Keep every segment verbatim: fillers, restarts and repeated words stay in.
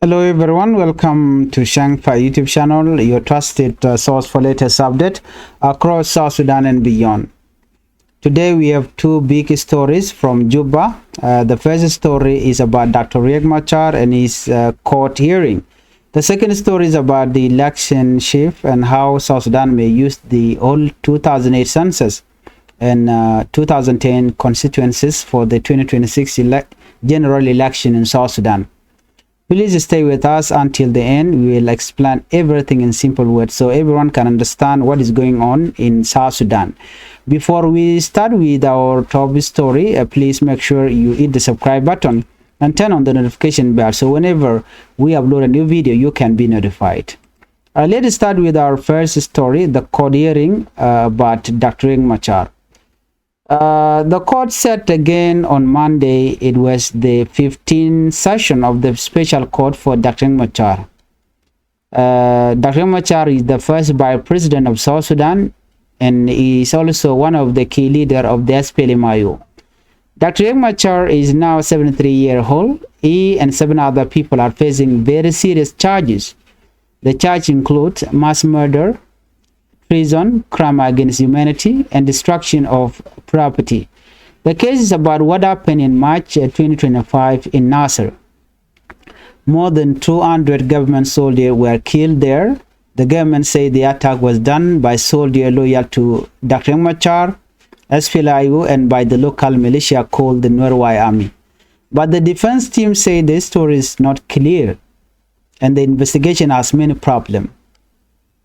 Hello everyone, welcome to Shangfa YouTube channel, your trusted uh, source for latest update across South Sudan and beyond. Today we have two big stories from Juba. Uh, the first story is about Doctor Riek Machar and his uh, court hearing. The second story is about the election shift and how South Sudan may use the old two thousand eight census and uh, two thousand ten constituencies for the twenty twenty-six ele- general election in South Sudan. Please stay with us until the end. We will explain everything in simple words so everyone can understand what is going on in South Sudan. Before we start with our top story, uh, please make sure you hit the subscribe button and turn on the notification bell so whenever we upload a new video, you can be notified. Uh, let's start with our first story, the court hearing uh, about Doctor Riek Machar. Uh, the court said again on Monday it was the fifteenth session of the special court for Doctor Riek Machar. Uh, Doctor Riek Machar is the first vice president of South Sudan, and he is also one of the key leader of the S P L M I O. Doctor Riek Machar is now seventy-three year old. He and seven other people are facing very serious charges. The charge includes mass murder, treason, crime against humanity, and destruction of property. The case is about what happened in March uh, twenty twenty-five in Nasser. More than two hundred government soldiers were killed there. The government said the attack was done by soldiers loyal to Doctor Riek Machar, S P L M I O, and by the local militia called the Nuer White Army. But the defense team say the story is not clear and the investigation has many problems.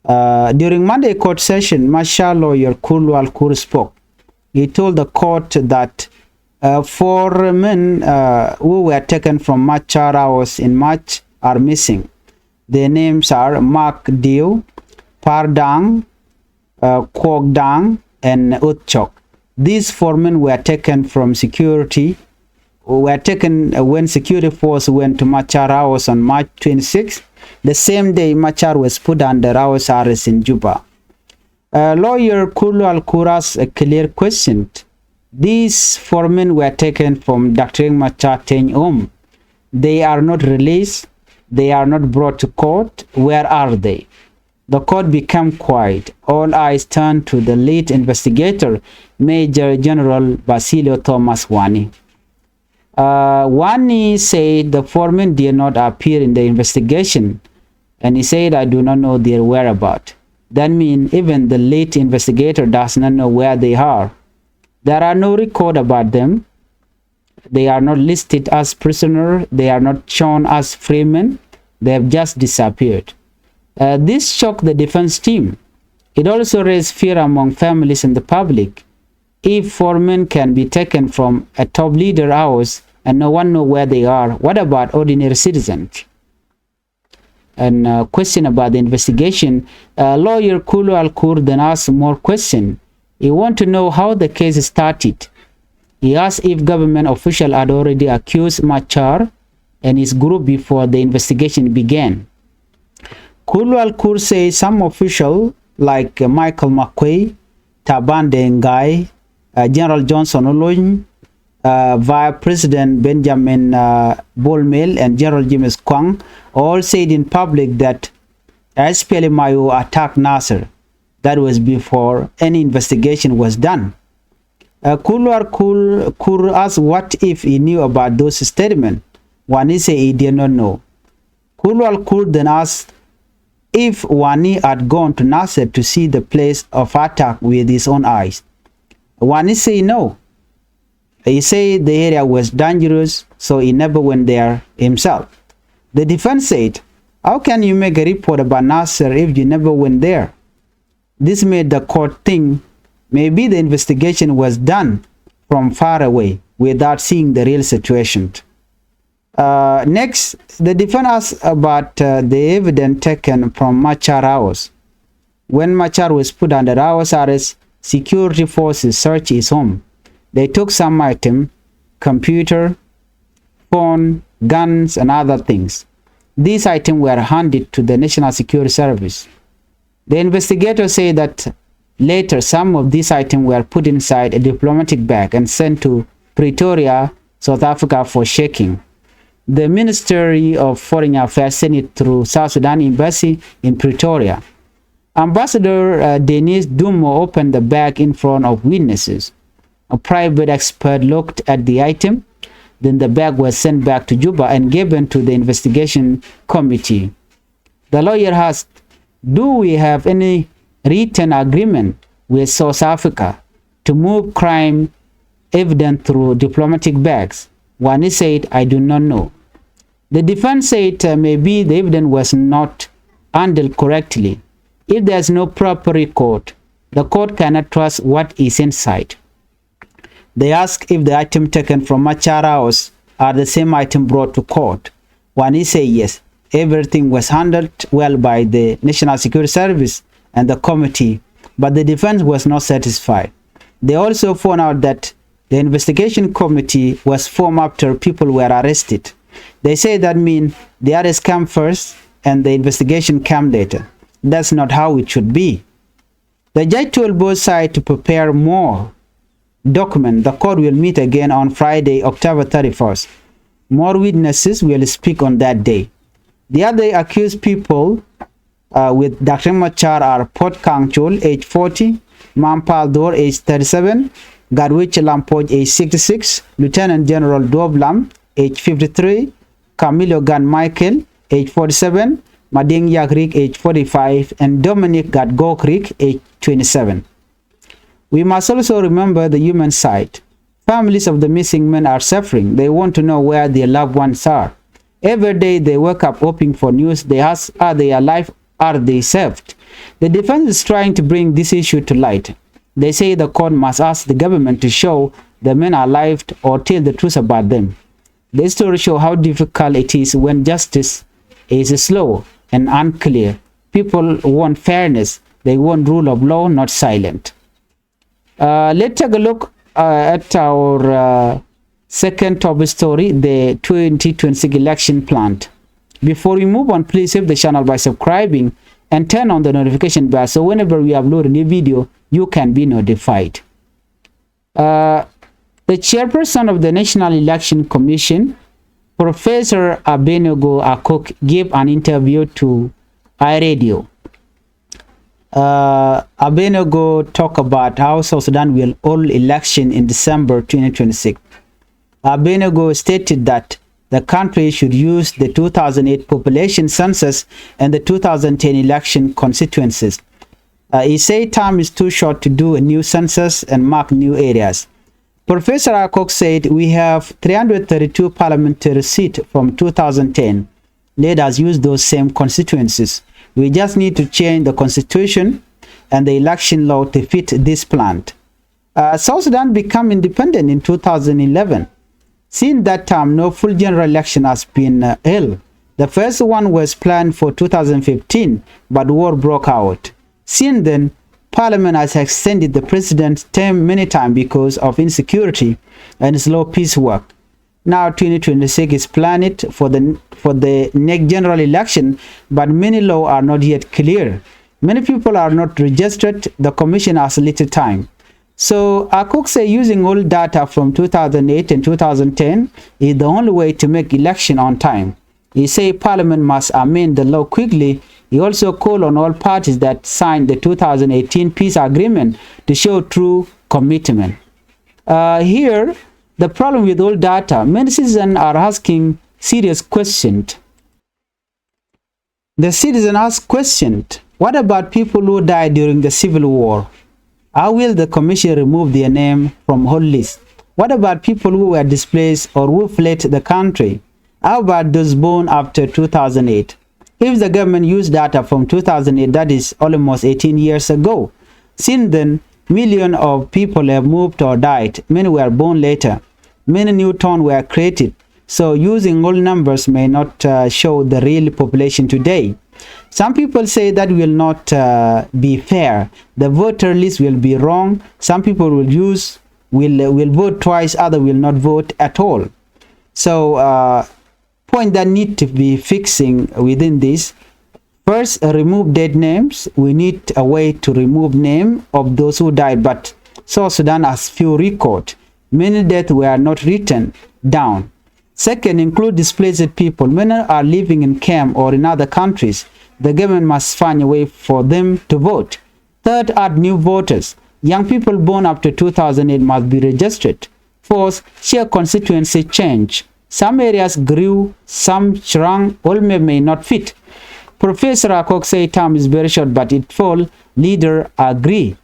Uh, during Monday court session, Machar lawyer Kur Lual Kur spoke. He told the court that uh, four men uh, who were taken from Machar house in March are missing. Their names are Mark Dew, Par Dang, uh, Kuok Dang, and Ut Chok. These four men were taken from security, were taken uh, when security force went to Machar house on March twenty-sixth. The same day, Machar was put under house arrest in Juba. Uh, lawyer Kur Lual Kur asked a clear question. These four men were taken from Doctor Riek Machar Teny home. They are not released. They are not brought to court. Where are they? The court became quiet. All eyes turned to the lead investigator, Major General Basilio Thomas Wani. Uh, Wani said the four men did not appear in the investigation, and he said, "I do not know their whereabouts." That means even the lead investigator does not know where they are. There are no record about them. They are not listed as prisoner. They are not shown as free men. They have just disappeared. Uh, this shocked the defense team. It also raised fear among families and the public. If four men can be taken from a top leader house and no one know where they are, what about ordinary citizens? And uh, question about the investigation, uh, lawyer Kur Lual Kur then asked more question. He want to know how the case started. He asked if government official had already accused Machar and his group before the investigation began. Kur Lual Kur says some official like uh, Michael Makuei, Taban Deng Gai, uh, General Johnson Olony, uh, Vice President Benjamin uh, Bol Mel, and General James Kwang all said in public that S P L M I O attacked Nasser. That was before any investigation was done. Uh, Kur Lual Kur, Kur asked what if he knew about those statements. Wani said he did not know. Kur Lual Kur then asked if Wani had gone to Nasser to see the place of attack with his own eyes. Wani said no. He said the area was dangerous, so he never went there himself. The defense said, "How can you make a report about Nasser if you never went there?" This made the court think maybe the investigation was done from far away without seeing the real situation. Uh, next, the defense asked about uh, the evidence taken from Machar house. When Machar was put under house arrest, security forces searched his home. They took some item, computer, phone, guns, and other things. These items were handed to the National Security Service. The investigators say that later some of these items were put inside a diplomatic bag and sent to Pretoria, South Africa for checking. The Ministry of Foreign Affairs sent it through South Sudan Embassy in Pretoria. Ambassador uh, Denise Dumo opened the bag in front of witnesses. A private expert looked at the item. Then the bag was sent back to Juba and given to the investigation committee. The lawyer asked, "Do we have any written agreement with South Africa to move crime evidence through diplomatic bags?" Wani said, "I do not know." The defense said uh, maybe the evidence was not handled correctly. If there is no proper record, the court cannot trust what is inside. They asked if the item taken from Machar house are the same item brought to court. Wani said yes, everything was handled well by the National Security Service and the committee, but the defense was not satisfied. They also found out that the investigation committee was formed after people were arrested. They say that means the arrest came first and the investigation came later. That's not how it should be. The judge told both sides to prepare more document. The court will meet again on Friday, October thirty-first. More witnesses will speak on that day. The other accused people uh, with Doctor Machar are Port Kang Chol, age forty, Mam Pal Dor, age thirty-seven, Gatwich Lampoj, age sixty-six, Lieutenant General Duob Lam, age fifty-three, Camilo Gan Michael, age forty-seven, Mading Yak Rik, age forty-five, and Dominic Gat Gok Rik, age twenty-seven. We must also remember the human side. Families of the missing men are suffering. They want to know where their loved ones are. Every day they wake up hoping for news. They ask, "Are they alive? Are they saved?" The defense is trying to bring this issue to light. They say the court must ask the government to show the men alive or tell the truth about them. The story shows how difficult it is when justice is slow and unclear. People want fairness. They want rule of law, not silence. Uh, let's take a look uh, at our uh, second top story, the twenty twenty-six election plan. Before we move on, please save the channel by subscribing and turn on the notification bell so whenever we upload a new video, you can be notified. Uh, the chairperson of the National Election Commission, Professor Abednego Akok, gave an interview to iRadio. Uh, Abednego talked about how South Sudan will hold election in December twenty twenty-six. Abednego stated that the country should use the two thousand eight population census and the two thousand ten election constituencies. Uh, he said time is too short to do a new census and mark new areas. Professor Akok said, "We have three hundred thirty-two parliamentary seats from two thousand ten. Let us use those same constituencies. We just need to change the constitution and the election law to fit this plan." Uh, South Sudan became independent in two thousand eleven. Since that time, no full general election has been uh, held. The first one was planned for two thousand fifteen, but war broke out. Since then, Parliament has extended the president's term many times because of insecurity and slow peace work. Now twenty twenty-six is planned for the, for the next general election, but many laws are not yet clear. Many people are not registered. The commission has little time. So Akok say using old data from two thousand eight and two thousand ten is the only way to make election on time. He say parliament must amend the law quickly. He also call on all parties that signed the two thousand eighteen peace agreement to show true commitment. Uh, here, the problem with old data, many citizens are asking serious questions. The citizen asked question, what about people who died during the civil war? How will the commission remove their name from whole list? What about people who were displaced or who fled the country? How about those born after two thousand eight? If the government used data from two thousand eight, that is almost eighteen years ago, since then, millions of people have moved or died. Many were born later. Many new towns were created. So using old numbers may not uh, show the real population today. Some people say that will not uh, be fair. The voter list will be wrong. Some people will use will will vote twice. Other will not vote at all. So uh, point that need to be fixing within this. First, uh, remove dead names. We need a way to remove name of those who died. But South Sudan has few record. Many deaths were not written down. Second, include displaced people. Many are living in camp or in other countries. The government must find a way for them to vote. Third, add new voters. Young people born after two thousand eight must be registered. Fourth, check constituency change. Some areas grew, some shrank, all may, may not fit. Professor Akok say time is very short, but it fall leader agree.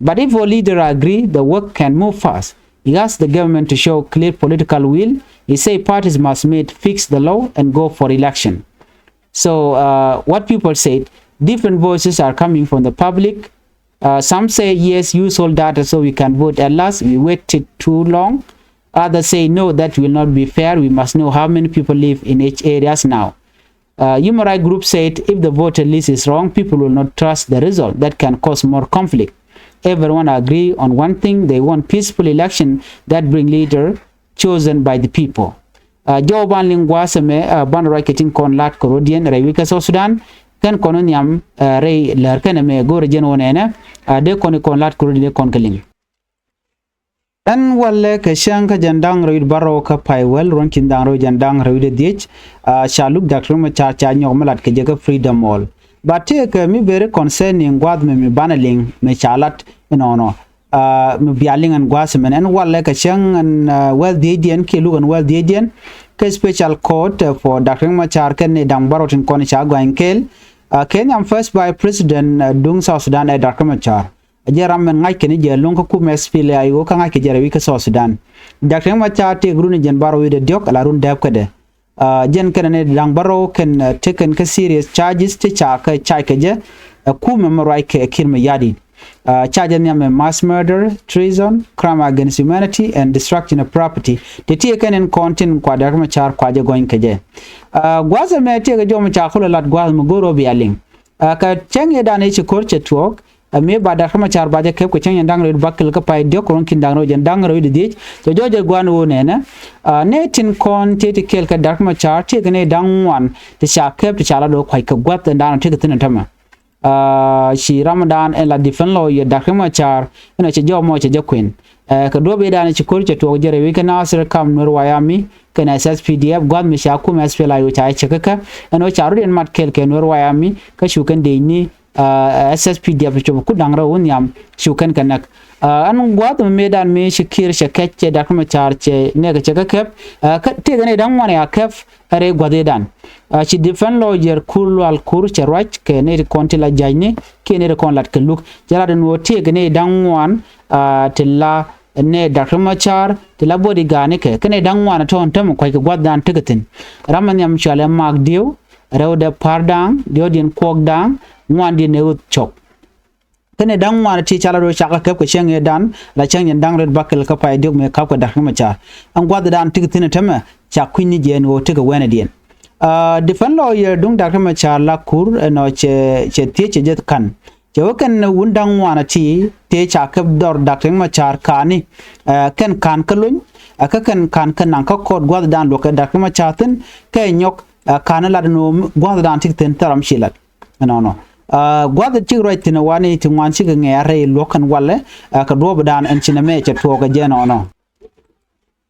But if all leaders agree, the work can move fast. He asked the government to show clear political will. He said parties must meet, fix the law, and go for election. So uh, what people said, different voices are coming from the public. Uh, some say, yes, use all data so we can vote. At last, we waited too long. Others say, no, that will not be fair. We must know how many people live in each areas now. Uh, human rights group said if the voter list is wrong, people will not trust the result. That can cause more conflict. Everyone agree on one thing. They want peaceful election that bring leader chosen by the people. Uh, jɔw ban liŋ gua̱a̱th ɛmɛ, uh, ban ruac kɛ tin kɔn lat kɛ rɔ̱diɛn rɛy wec kä South Sudan. Kɛn kɔn nhiam, uh, rɛy lär kɛn ɛmɛ go̱o̱rɛ jɛn wä nɛnɛ, uh, dee kɔn kɔn lat kɛ rɔ̱diɛn dee kɔn kɛ liŋ. Ɛn walɛ kɛ cäŋ kä jɛn da̱ŋ rɛw wi̱cdɛ bärɔw kä pay wäl ruɔ̱n ki̱n da̱ŋ rɛw jɛn da̱ŋ rɛw wi̱cdɛ dhiec, ah, ca luk Doctor Machar ca nyɔk mi lat kɛ jɛ kä Freedom Hall. But tëëkɛ mi very concerning gua̱a̱th mi, mi banɛ liŋ mi ca lat inɔnɔ. Ah, mi bia liŋ ɛn gua̱a̱th mɛn ɛn walɛ kɛ cäŋ ɛn, ah, wäl dhiecdiɛn kiɛ luk ɛn wäl dhiecdiɛn kɛ special court, eh, for Doctor Machar kɛn ni da̱ŋ bärɔw tin kɔn ca gɔany kɛɛl. Ah, kɛ nhiam first vice president, eh, duŋ South Sudan ɛ Doctor Machar. A jɛ ram mɛn ŋa̱c kɛn jɛ luŋ kä kumɛ S P L A I O kä ŋa̱c kɛ jɛ rɛy wec kä South Sudan. Doctor Machar tëëk run jɛn bärɔw wi̱cdɛ diɔ̱k ala run dääp kädɛ. Ah, jɛn kɛn ni da̱ŋ bärɔw kɛn, ah, tëëkɛn kä serious charges ti ca kɛ cay kɛ jɛ. Ah, kumɛ mɛ ruac kɛ Kiir Mayardit. Ah, charge nhiam mɛ mass murder, treason, crime against humanity and destruction of property. Ti ti kɛn in kɔn tin kua Doctor Machar kua jɛ gɔny kɛ jɛ. Ah, gua̱a̱th ɛmɛ tëëkɛ jɔw mi ca kulɛ lat gua̱a̱th mi go̱o̱r ɔ bia liŋ. Ah, kɛ cäŋ yɛ dan i̱ ci ko̱r cɛ tuɔɔk, ah, mi ba Doctor Machar ba jɛ kɛp kɛ cäŋ yɛn da̱ŋ rɛw wi̱cdɛ bäkɛl kä pay diɔ̱k kɛ ruɔ̱n ki̱n da̱ŋ rɛw jɛn da̱ŋ rɛw wi̱cdɛ dhiec. Cɛ jɔw jɛ gua̱a̱n ɣöö nɛnɛ, ah, nɛy tin kɔn tëë ti kɛɛl kɛ Doctor Machar tëëkɛ nɛy da̱ŋ ŋuan ti ca kɛp ti ca la do̱ kua̱c kɛ gua̱th ɛn da̱a̱n tëëkɛ thi̱n ɛn tämɛ. Ah, ci ram dan ɛn la defense lawyer Doctor Machar ɛn ɔ cɛ jɔw mɔ cɛ jɛ kuën. Eh, kɛ duɔ̱p i̱ dan ci ko̱r cɛ tuɔɔk jɛ rɛy wec kä Nasir kam Nuer White Army kɛnɛ S S P D F gua̱th mi ca kumɛ S P L A I O ca cɛ kä kä. Ɛn ɣöö ca rɔ̱diɛn mat kɛɛl kɛ Nuer White Army kä cu kɛn dec ni, ah, S S P D F cop ku da̱ŋ rɛw wä nhiam cu kɛn kɛ näk. Ah, ɛn gua̱th mi mëëdan mi ci Kiir cɛ kɛc cɛ Doctor Machar cɛ nɛɛkɛ cɛ kä kɛp. Ah, kä tëëkɛ nɛy da̱ŋ ŋuan ya kɛp rɛy gua̱th i̱ dan. Ah, ci defense lawyer Kur Lual Kur cɛ ruac kɛ nɛy ti kɔn ti la ja̱cni kiɛ nɛy ti kɔn lat kɛ luk. Cɛ lat ɛn ɣöö tëëkɛ nɛy da̱ŋ ŋuan, ah, ti la nɛ Doctor Machar ti la bodyguard ni kɛ, kɛnɛ da̱ŋ ŋuan tɔ̱ɔ̱n tämɛ kua̱c kɛ gua̱thdan tekɛ thi̱n. Ram mi nhiam cɔalɛ Mak Dieu, rɛwdɛ Pa̱r Da̱a̱ŋ, diɔ̱ɔ̱kdiɛn Kuɔk Da̱a̱ŋ, ŋuandiɛn ɛ Ɣöth Cɔk. Kɛnɛ da̱ŋ ŋuan ti ca la do̱ cakɛ kɛp kɛ cäŋ ëëdan la cäŋ yɛn da̱ŋ rɛw bäkɛl kä pay diɔ̱k mëë ka̱pkɛ Doctor Machar. Ɛn gua̱thdan tekɛ thi̱n tämɛ ca kui̱ny ni jɛ ɛn ɣöö tekɛ wɛnɛdiɛn. Ah, defense lawyer duŋ Doctor Machar la Kur ɛnɔ cɛ, cɛ thiec cɛ jɛ ka̱n. Cɛ wee kɛn wun da̱ŋ ŋuan a ti tëë ca kɛ dhɔr Doctor Machar ka̱ni, eh, kɛn ka̱n kä lony, eh, kä kɛn ka̱n kä naŋ kä kɔɔt gua̱thdan luɔk kɛ Doctor Machar thi̱n, kɛ nyɔk, eh, ka̱n lat ɛn ɣöö gua̱thdan ti thi̱n thil ram ci lat. Ɛnɔnɔ. Eh, gua̱th cik ruac thi̱n ɛ wani ti ŋuan cikɛ ŋɛɛr rɛy luɔ̱k kɛn walɛ, eh, kɛ duɔ̱ɔ̱pdan ɛn ci nɛmɛ cɛ tuɔɔk kɛ jɛ ɛnɔnɔ.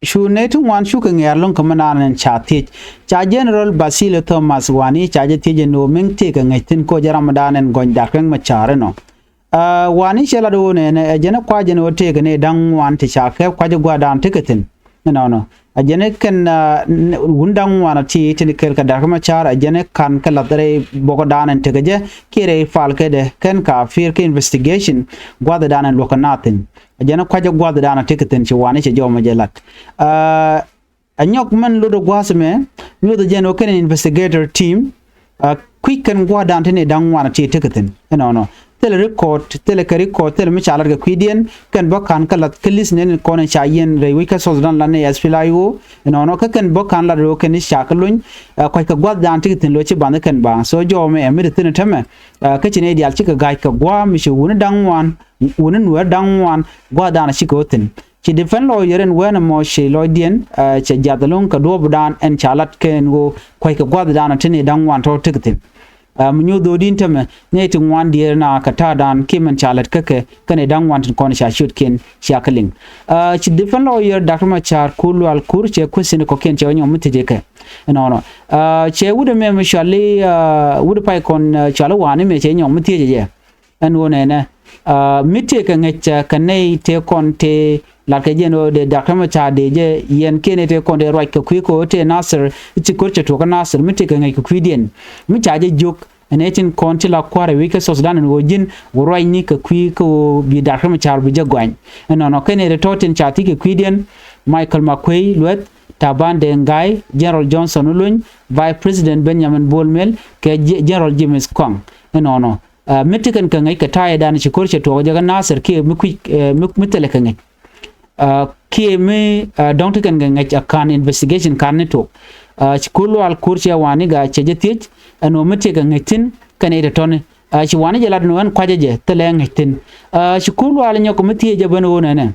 Cu nɛy ti ŋuan cukɛ ŋɛɛr lo̱ŋ kä mi naan ɛn ca thiec. Ca General Basilio Thomas wani ca jɛ thiec ɛn ɣöö mi̱ŋ tëëkɛ ŋäc thi̱n koc ɛ ramdan ɛn gɔny Doctor Machar ɛnɔ. Ah, wani cɛ lat ɣöö nɛnɛ ɛ jɛn ɛ kua jɛn ɣöö tëëkɛ nɛy da̱ŋ ŋuan ti ca kɛp kua̱c ɛ gua̱dan tekɛ thi̱n. Ɛnɔnɔ. Ɛ jɛn ɛ kɛn, ah, n-, wun da̱ŋ ŋuan a ti tin kɛl kɛ Doctor Machar ɛ jɛn ɛ ka̱n kɛ lath rɛy buɔkdan ɛn tekɛ jɛ kiɛ rɛy pal kɛ dɛ kɛn ka pi̱i̱r kɛ investigation gua̱thdan ɛn luɔ̱k kɛ naath thi̱n. A jɛn a kua̱c a gua̱thdan a tekɛ thi̱n ci wani cɛ jɔmɔ jɛ lat. Ah, a nyɔk mɛn lot a gua̱a̱th mɛ nyuɔth a jɛn ɔ kɛn investigator team. Ah, kui̱c kɛn gua̱a̱thdan ti ni da̱ŋ ŋuan a ti tekɛ thi̱n. Ɛnɔnɔ. Thilɛ record, thilɛ kɛ record, thilɛ mi ca lat kɛ kui̱diɛn, kɛn bä ka̱n kä lath kä list nɛn kɔn ca yɛn rɛy wec kä South Sudan la ni S P L A I O. Ɛnɔnɔ, kä kɛn bä ka̱n lat rɛw kɛn ca kä lony, ah, kua̱c kɛ gua̱a̱thdan tekɛ thi̱n lo̱c ci banth kɛn baaŋ. So jɔmɛ ɛ mi ti thi̱n tämɛ, ah, kä ci nɛy diaal cikɛ ga̱a̱c kɛ gua̱a̱ mi ci wuni da̱ŋ ŋuan, wuni nuɛɛr da̱ŋ ŋuan, gua̱a̱thdan cikɛ wä thi̱n. Ci defense lawyer ɛn wɛn ɛmɔ ci lɔcdiɛn, eh, cɛ jiath ɛlɔ̱ŋ kɛ duɔ̱ɔ̱pdan ɛn ca lat kɛn ɣöö kua̱ckɛ gua̱thdan ɔ ti ni da̱ŋ ŋuan tɔ̱ tekɛ thi̱n. Ɛ, mi nyoth dho̱o̱diɛn täämɛ nɛy ti ŋuan diɛɛr na kɛ ta̱a̱dan kiɛ min ca lät kä kɛ kɛnɛ da̱ŋ ŋuan tin kɔn ca ciötkiɛn cia kɛ liŋ. Ɛ, ci defense lawyer Doctor Machar Kur Lual Kur cɛ question kɔ̱kiɛn cɛ wä nyɔk mi thiecɛ kɛ. Ɛnɔnɔ. Ɛ, cɛ wut ɛmɛ mi cuali, ɛ, wut pay kɔn, ɛ, cuali wani mɛ cɛ nyɔk mi thiecɛ jɛ. Ɛn ɣöö nɛnɛ, ɛ, mi tëëkɛ ŋäc, ɛ, kɛ nɛy tëë kɔn tëë latkɛ jɛ ɛn ɣöö dee Doctor Machar dee jɛ yɛn kiɛn tëë kɔn tëë ruac kɛ kui̱ kɛ ɣöö tëë Nasir, ci ko̱r cɛ tuɔɔk kä Nasir, mi tëëkɛ ŋäc kɛ kui̱diɛn. Mi ca jɛ jiök ɛn ɛ tin kɔn ti la kua̱r ɛ wi̱c kä South Sudan ɛn ɣöö ji̱n wä ruacni kɛ kui̱ kɛ ɣöö bi Doctor Machar bi jɛ gɔany. Ɛnɔnɔ kɛn ɛ tɔ̱ tin ca thiec kɛ kui̱diɛn, Michael Makuei Lueth, Taban Deng Gai, General Johnson Olony, Vice President Benjamin Bol Mel, kɛ Ge-, General James Kong. Ɛnɔnɔ. Ɛ, mi ti kɛn kɛ ŋäc kɛ ta̱a̱ ëëdan ci ko̱r cɛ tuɔɔk jɛ kä Nasir kiɛ mi kui̱c, ɛ, mi, mi thilɛ kɛ ŋäc. Ɛ, kiɛ mi, ɛ, dɔ̱ŋ ti kɛn kɛ ŋäc a ka̱n investigation ka̱n ni tuɔɔk. Ɛ, ci Kur Lual Kur cɛ wani ga cɛ jɛ thiec ɛn ɣöö mi ti kɛ ŋäc thi̱n kɛn i̱ tɔ̱tɔ̱ni. Ɛ, ci wani jɛ lat ni ɣän kuacä jɛ thilɛ ŋäc thi̱n. Ɛ, ci Kur Lual nyɔk mi thiec jɛ ben ɣöö nɛnɛ.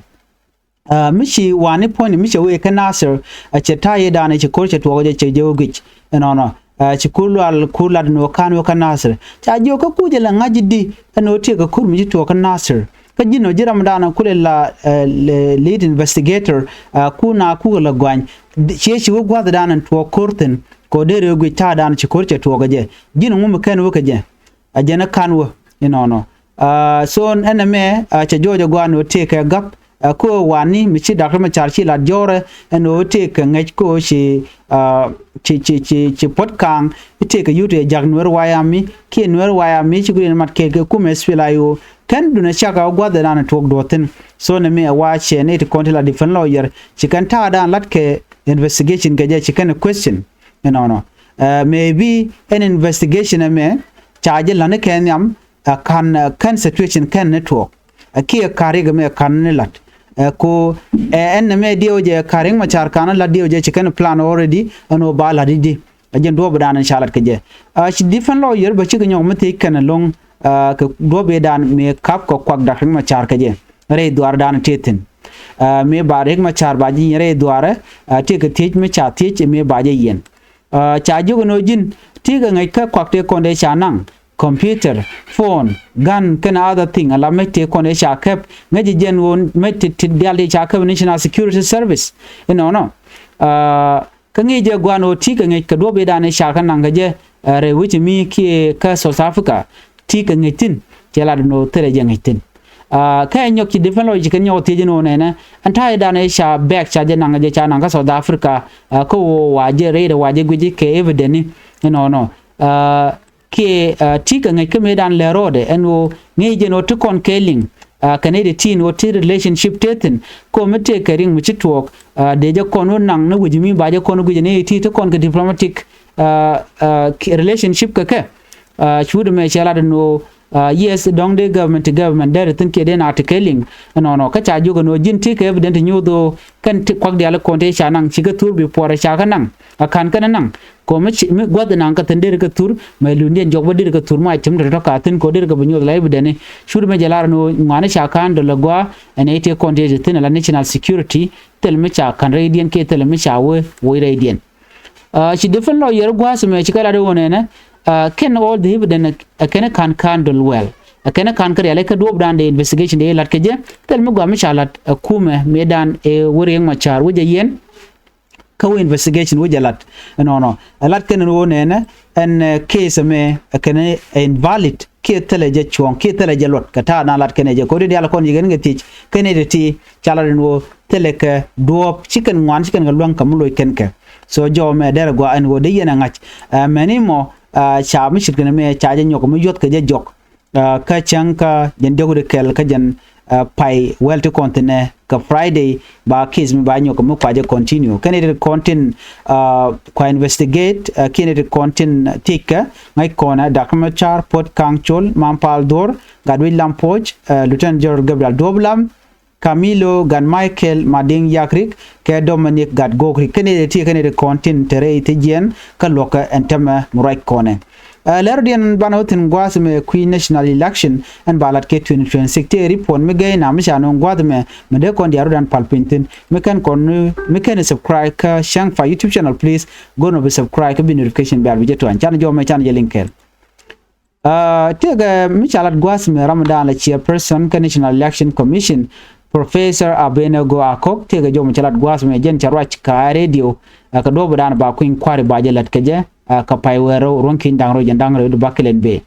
Ɛ, mi ci wani puɔ̱nyni mi cɛ wee kä Nasir, ɛ, cɛ ta̱a̱ i̱ da̱a̱n ɛ ci ko̱r cɛ tuɔɔk jɛ cɛ jɛ wä guic. Ɛnɔnɔ, ɛ, ci Kur Lual Kur lat ni wä ka̱n wä kä Nasir. Ca jiök kä kucɛ la ŋa̱c di ɛn wä tiek kɛ ko̱r mi ci tuɔɔk kä Nasir. Kä ji̱n ɔ ji̱ ram da̱a̱n kulɛ la, ɛ, le-, lead investigator, ɛ, ku na kukɛ la gɔany. Ciɛ ci wä gua̱th da̱a̱n ɛn tuɔɔk ko̱r thi̱n. Kɛ wä dee rɛ wä guic ta̱a̱ da̱a̱n ci ko̱r cɛ tuɔɔk jɛ. Ji̱n ŋu mi kɛn wä kɛ jɛ. A jɛn ɛ ka̱n wä inɔnɔ. Ɛ, so ɛn ɛmɛ, ɛ, cɛ jɔɔc ɛ gua̱a̱n ɣöö tëëkɛ gap, ɛ, kä wani mi ci Doctor Machar ci lat jɔ̱ɔ̱rɛ ɛn ɣöö tëëkɛ ŋäc kä ɣöö ci, ɛ, ci, ci, ci, ci Puɔt Kaŋ i̱ tëëkɛ yut ɛ jak Nuɛr Wayami kiɛ Nuɛr Wayami ci guiɛn mat kɛ kɛ kumɛ SPLA-IO. Kɛn dunɛ cak ɛ gua̱th ɛ dan tuɔɔk duɔ̱thi̱n. So ɛn ɛmɛ ɛ wa cɛ nɛy ti kɔn ti la defense lawyer ci kɛn ta̱a̱ dan lat kɛ investigation kɛ jɛ ci kɛn ɛ question. Inɔnɔ. Ɛ, maybe ɛn investigation ɛmɛ ca jɛ la̱t ni kɛ nhiam, ɛ, ka̱n, ɛ, kɛn situation kɛn ni tuɔɔk. Ɛ, kiɛ ka̱r riɛk ɛmɛ ka̱n ni la̱t. Ɛ, ko, ɛ, ɛn ɛmɛ diɛw jɛ ka̱r Riek Machar ka̱n ni la̱t diɛw jɛ ci kɛn plan already ɛn ɣöö ba la̱t i̱di. Ɛ jɛn duɔ̱ɔ̱p dan ca la̱t kɛ jɛ. Ɛ, ci defense lawyer bɛ cikɛ nyɔk mi thiec kɛn ɛlɔ̱ŋ, ɛ, kɛ duɔ̱ɔ̱p dan mëë ka̱p kɛ kuak Doctor Riek Machar kɛ jɛ. Rɛy dhuaar dan tëë thi̱n. Ɛ, mëë ba Riek Machar ba ji̱ nyin rɛy dhuaarɛ, ɛ, tëëkɛ thiec mi ca thiec mëë ba jɛ yɛn. Ɛ, ca jiök ɛn ɣöö ji̱n tëëkɛ ŋäc kä kuak tëë kɔn dee ca naŋ, computer, phone, gun kɛnɛ other thing, ala mec tëë kɔn dee ca kɛp, ŋäc ji̱ jɛn ɣöö mec ti, ti diaal tëë ca kɛp National Security Service. Inɔnɔ. Ɛ, kä ŋi̱i̱c jɛ gua̱a̱n ɣöö tëëkɛ ŋäc kɛ duɔ̱ɔ̱p i̱ dan i̱ ca kä naŋ kɛ jɛ, ɛ, rɛy wi̱c mi kiɛ kä South Africa. Tëëkɛ ŋäc thi̱n, cɛ lat ɛn ɣöö thilɛ jɛ ŋäc thi̱n. Ɛ, kä ɛ nyɔk ci defense lawyer ci kɛn nyɔk thiec ɛn ɣöö nɛnɛ ɛn ta̱a̱ i̱ dan i̱ ca bag ca jɛ naŋ jɛ ca naŋ kä South Africa, ɛ, kä ɣöö wa jɛ rɛydɛ wa jɛ guic kɛ evidence ni. Inɔnɔ. Ɛ, kiɛ, ɛ, tëëkɛ ŋäc kä mëë dan lɛ ro̱o̱dɛ ɛn ɣöö ŋäc jɛn ɣöö ti kɔn kɛ liŋ, ɛ, kɛn i̱ ti tin ɣöö ti relationship tëë thi̱n. Kɛ ɣöö mi tëëkɛ riŋ mi ci tuɔɔk, ɛ, dee jɛ kɔn ɣöö naŋ ni wi̱c mi ba jɛ kɔn guic ni ti ti kɔn kɛ diplomatic, ɛ, ɛ, ki-, relationship kɛ kɛ. Ɛ, cuut mɛ cɛ lat ni ɣöö, ɛ, yes, dɔ̱ŋ dee government ti government dee ri thi̱n kiɛ dee na ti kɛ liŋ. Ɛnɔnɔ kä ca jiök ɛn ɣöö ji̱n tëëkɛ evidence ti nyoth ɣöö kɛn ti kuak diaal kɔn tëë ca naŋ cikɛ thur bi puɔrɛ ca kä naŋ. A ka̱n kɛn naŋ. Kɛ ɣöö mi ci, mi gua̱th naŋ kä thi̱n deri kɛ thur, mɛ lundiɛn jɔk bä deri kɛ thur, ma cim te tɔ̱ ka thi̱n kɛ ɣöö deri kɛ bi nyoth la evidence ni. Cuut mɛ jɛ lar ni ɣöö ŋuani ca ka̱n dɔl ɛ gɔaa, ɛn ɛ tëë kɔn tëë ti thi̱n ala national security, thil mi ca ka̱n rɛydiɛn kiɛ thil mi ca wee, wee rɛydiɛn. Ɛ, ci defense lawyer gua̱a̱th mɛ ci kɛ lat ɣöö nɛnɛ, ɛ, kɛn all the evidence ɛ kɛn ka̱n ka̱n dɔl well. Ɛ kɛn ka̱n kä rial ɛ kä duɔ̱ɔ̱p dan dee investigation dee lat kɛ jɛ, thil mi gua̱a̱th mi ca lat ɛ kumɛ mëë dan ɛ wä Riek Machar wä jɛ yɛn. Kä wä investigation wä jɛ lat. Ɛnɔnɔ. Ɛ lat kɛn ɣöö nɛnɛ, ɛn, ɛ, case ɛmɛ, ɛ kɛn ɛ invalid, kiɛ thilɛ jɛ cuɔ̱ɔ̱ŋ, kiɛ thilɛ jɛ luɔt, kɛ ta̱a̱ na lat kɛn ɛ jɛ. Kɛ ɣöö di diaal kɔn yɛ kɛn kɛ thiec, kɛn ɛ ti ti, ca lat ɛn ɣöö thilɛ kɛ duɔ̱ɔ̱p, ci kɛn ŋuan, ci kɛn kɛ luäŋ kɛ mi loc kɛn kɛ. So jɔw mɛ derɛ gɔaa ɛn ɣöö dee yɛn ɛ ŋa̱c. Ɛ, mɛni mɔ, ɛ, ca mi ce̱tkɛ ni mɛ, ca jɛ nyɔk mi yuɔth kɛ jɛ jɔk. Ɛ, kä cäŋ kä jɛn diɔ̱k di kɛl kä jɛn, ɛ, pay wɛl ti kɔn thi̱n ɛ kɛ Friday ba case mi ba nyɔk mi kua jɛ continue. Kɛn it kɔn tin, ɛ, kua investigate, ɛ, kiɛn it kɔn tin thi̱kɛ ŋäc kɔn ɛ Doctor Machar, Puɔt Kaŋ Col, Mam Pal Dhuɔr, Gatwec Lam Puɔc, ɛ, Lieutenant General Gabriel Duɔp Lam, Camilo Gat Michael Madiŋ Yakrik kɛ Dominic Gat Gokrik. Kɛn ɛ ti kɛn ɛ ti kɔn tin te rɛy ti jiɛn kä luɔ̱kä ɛn tämɛ mi ruac kɔnɛ. Ɛ, lɛr diɛn banɛ wä thi̱n gua̱a̱th mɛ kui̱ national election ɛn ba lat kɛ twenty twenty-six. Tëë report mi gɛy na mi ca nööŋ gua̱a̱th mɛ, mɛ dee kɔn diaal rɔ̱dan pal piny thi̱n. Mi kɛn kɔn, mi kɛn subscribe kä Cäŋ Fa YouTube channel, please. Go̱n ɔ bi subscribe kä bi notification bell bi jɛ tuany. Canɛ jɔw mɛ canɛ jɛ link kɛɛl. Tëëkɛ mi ca lat gua̱a̱th mɛ ram dan la chairperson kä National Election Commission, Professor Abednego Akok, tëëkɛ jɔw mi ca lat gua̱a̱th mɛ jɛn ca ruac kä radio kä duɔ̱ɔ̱p dan ba kui̱ny kua̱ri ba jɛ lat kɛ jɛ kä pay wee rɛw ruɔ̱n ki̱ny da̱ŋ rɛw jɛn da̱ŋ rɛw di ba kɛ lɛn bee.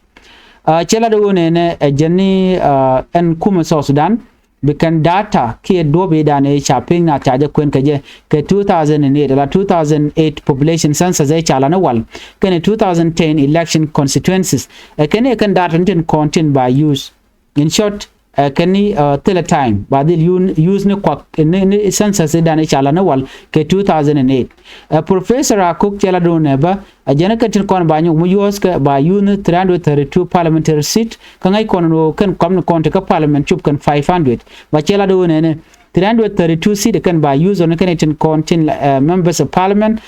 Cɛ lat wä nɛnɛ ɛ jɛn ni ɛn kumɛ South Sudan bi kɛn data kiɛ duɔ̱ɔ̱p i̱ dan i̱ ca pi̱ŋ na ca jɛ kuɛn kɛ jɛ kɛ two thousand and eight ala two thousand eight population census i̱ ca lan i̱ wal kɛnɛ two thousand ten election constituencies. Ɛ kɛn i̱ kɛn data ni tin kɔn tin ba use. In short, ɛ kɛn ni thilɛ time ba dhil use ni kuak ni census i̱ dan i̱ ca lan i̱ wal kɛ two thousand and eight. Ɛ Professor Akok cɛ la do̱n ɛ bä a jɛn kä tin kɔn ba nyɔk mi yuɔ̱ɔ̱s kɛ ba yuth ni three hundred thirty-two parliamentary seat kä ŋäc kɔn ni ɣöö kɛn kɔm ni kɔn ti kä parliament cop kɛn five hundred. Ba cɛ lat ɣöö nɛnɛ three hundred thirty-two seat kɛn ba yuth ɣän kɛn tin kɔn tin members of parliament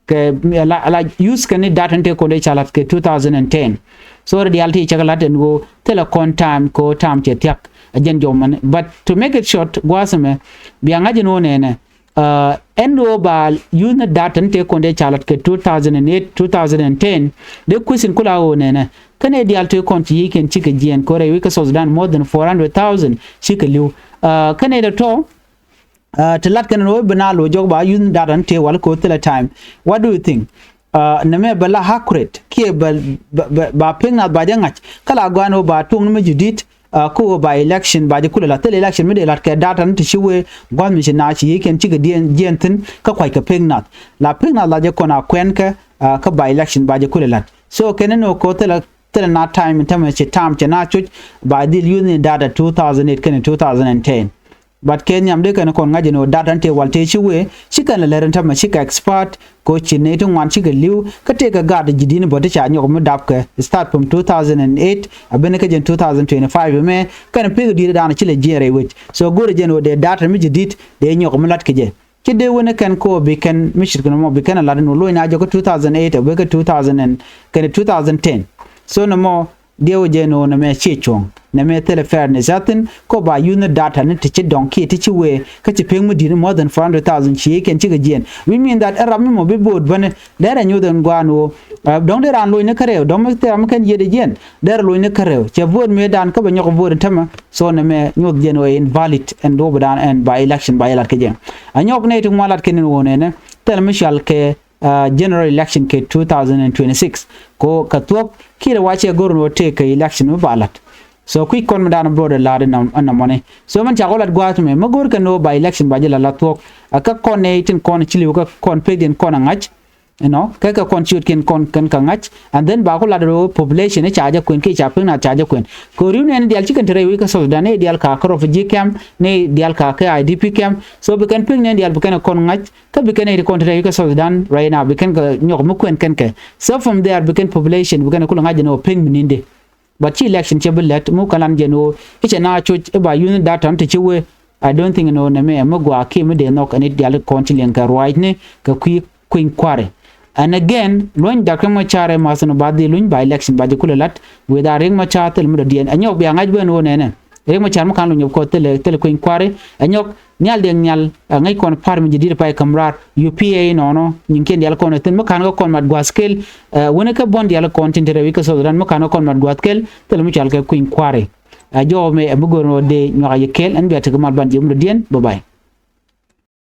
kɛ la yuth kɛn ni data ni tëë kɔn dee ca la̱t kɛ two thousand and ten. So ri diaal ti cɛ kɛ la̱t ɛn ɣöö thilɛ kɔn time kɛ ɣöö time cɛ thia̱k. A jɛn jɔw mɛn but to make it short gua̱a̱th ɛmɛ bia ŋa̱c ɛn ɣöö nɛnɛ ɛn ɣöö ba yuth ni data ni tëë kɔn dee ca lat kɛ two thousand and eight, two thousand and ten. Dee question kula ɣöö nɛnɛ kɛn ɛ diaal tëë kɔn ci yiëëkiɛn cikɛ jiɛɛn kɛ rɛy wi̱c kä South Sudan more than four hundred thousand cikɛ li̱w. Kɛn ɛ dee tɔ ti lat kɛn ɣöö bi na lo̱c jɔk ba yuth ni data ni tëë wal kɛ ɣöö thilɛ time. What do you think? Nɛmɛ bɛ la accurate kiɛ ba piŋ nath ba jɛ ŋa̱c kä la gɔaa ni ɣöö ba tuɔ̱ŋ ni mi ji̱ di̱t. Kä ɣöö ba election ba jɛ kulɛ la̱t thil election mi dee la̱t kɛ data ni ti ci wee gua̱th mi ci naath ci yiëëkiɛn cikɛ diɛn jiɛn thi̱n kä kua̱ckɛ pek nath la pek nath la jɛ kɔn a kuɛn kɛ kä ba election ba jɛ kulɛ la̱t. So kɛn ni nöök kɛ ɣöö thilɛ thilɛ na time in tämɛ ci tam cɛ na coc ba dhil yuth ni data two thousand eight kɛnɛ two thousand and ten. But kɛ nhiam dee kɛn kɔn ŋa̱c ɛn ɣöö data ni tëë wal tëë ci wee ci kɛn lɛ lɛr in tämɛ cikɛ expert. Ko ci nɛy ti ŋuan cikɛ li̱w kä tëëkɛ gaat ji̱ di̱n bä ti ca nyɔk mi dapkɛ start from two thousand and eight a ben kä jɛn two thousand twenty-five mɛ kɛn pek di̱t dan ci lɛ jiɛn rɛy wec. So go̱rɛ jɛn ɣöö dee data mi ji̱ di̱t dee nyɔk mi lat kɛ jɛ. Ci dee wen kɛn ko bi kɛn mi cit kɛn mɔ bi kɛn a lat ni ɣöö lo̱c na jɔk kä two thousand eight a wek kä two thousand kɛn two thousand ten. So ni mɔ diɛw jɛ ni ɣöö nɛmɛ ciɛ cuɔ̱ŋ nɛmɛ thilɛ fairness a thi̱n. Ko ba yuth ni data ni ti ci dɔŋ kiɛ ti ci wee kä ci pek mi di̱t more than four hundred thousand ci kɛn cikɛ jiɛn. We mean that ɛ ram mi mɔ bi bo̱o̱t bäni derɛ nyuth ɛn gua̱a̱n ɣöö dɔ̱ŋ di raan lo̱cni kärɛw dɔ̱ŋ mi thil ram mi kɛn yiëëdɛ jiɛn derɛ lo̱cni kärɛw cɛ bo̱o̱t mëëdan kä bɛ nyɔk bo̱o̱t ɛn tämɛ. So nɛmɛ nyuth jɛn ɣöö invalid ɛn duɔ̱ɔ̱pdan ɛn ba election ba jɛ lat kä jɛ. A nyɔk nɛy ti ŋuan lat kɛn in ɣöö nɛnɛ thil mi cɔal kɛ general election kɛ two thousand and twenty-six. Ko kɛ thuɔ̱k kiɛ rɛ wa cɛ go̱r ni wä tëëk kɛ election mi ba la̱t. So kui̱c kɔn mi da̱a̱n bro dee la̱t ɛn nɔmɔni. So mɛn cakɔ la̱t gua̱a̱th mɛ mi go̱r kɛn ni wä ba election ba ji̱ la̱t la̱t thuɔ̱k. Kä kɔn nɛ tin kɔn ci li̱w kä kɔn pek din kɔn a ŋa̱c. You know kɛ kɛ kɔn ciötkiɛn kɔn kɛn kɛ ŋa̱c. And then ba ku la̱t rɛ population ca jɛ kuɛn kiɛ ca pek nath ca jɛ kuɛn. Kɛ ri̱w nɛn diaal ci kɛn te rɛy wi̱c kä South Sudan nɛ diaal ka kä refugee camp nɛ diaal ka kä I D P camp. So bi kɛn pek nɛn diaal bi kɛn kɔn ŋa̱c. Kä bi kɛn nɛy ti kɔn te rɛy wi̱c kä South Sudan right now bi kɛn kɛ nyɔk mi kuɛn kɛn kɛ. So from there bi kɛn population bi kɛn kulɛ ŋa̱c jɛ ni wä pek mi ninde. But ci election cɛ bi lɛt mi kɛ lan jɛ ni wä i̱ cɛ na coc i̱ ba yuth ni data ni ti ci wee. I don't think ni wä nɛmɛ mi gɔaa kiɛ mi dee nhɔk ɛn i̱ diaal kɔn ci liɛŋ kɛ ruacni kɛ kui̱ kui̱ny kua̱ri. And again luny Doctor Machar ɛ ma̱th ni ba dhil luny ba election ba jɛ kulɛ la̱t. With a Riek Machar thil mi dɔ̱diɛn ɛ nyɔk bia ŋa̱c ben wä nɛnɛ. Riek Machar mi ka̱n luny ɛ kɔ thilɛ thilɛ kui̱ny kua̱ri ɛ nyɔk. Nhial Deng Nhial ɛ ŋäc kɔn par mi jɛ di̱t pay käm raar U P A inɔnɔ nyiŋkiɛn diaal kɔn ɛ thi̱n mi ka̱n kä kɔn mat gua̱th kel. Ɛ wänɛ kä buɔ̱n diaal kɔn tin te rɛw i̱ kä South Sudan mi ka̱n kä kɔn mat gua̱th kel thilɛ mi cɔal kɛ kui̱ny kua̱ri. Ɛ jɔw mɛ ɛ mi go̱r ni wä dee nyuak a yɛ kel ɛn bia tekɛ mal ban jiɛ mi dɔ̱diɛn. Bye bye.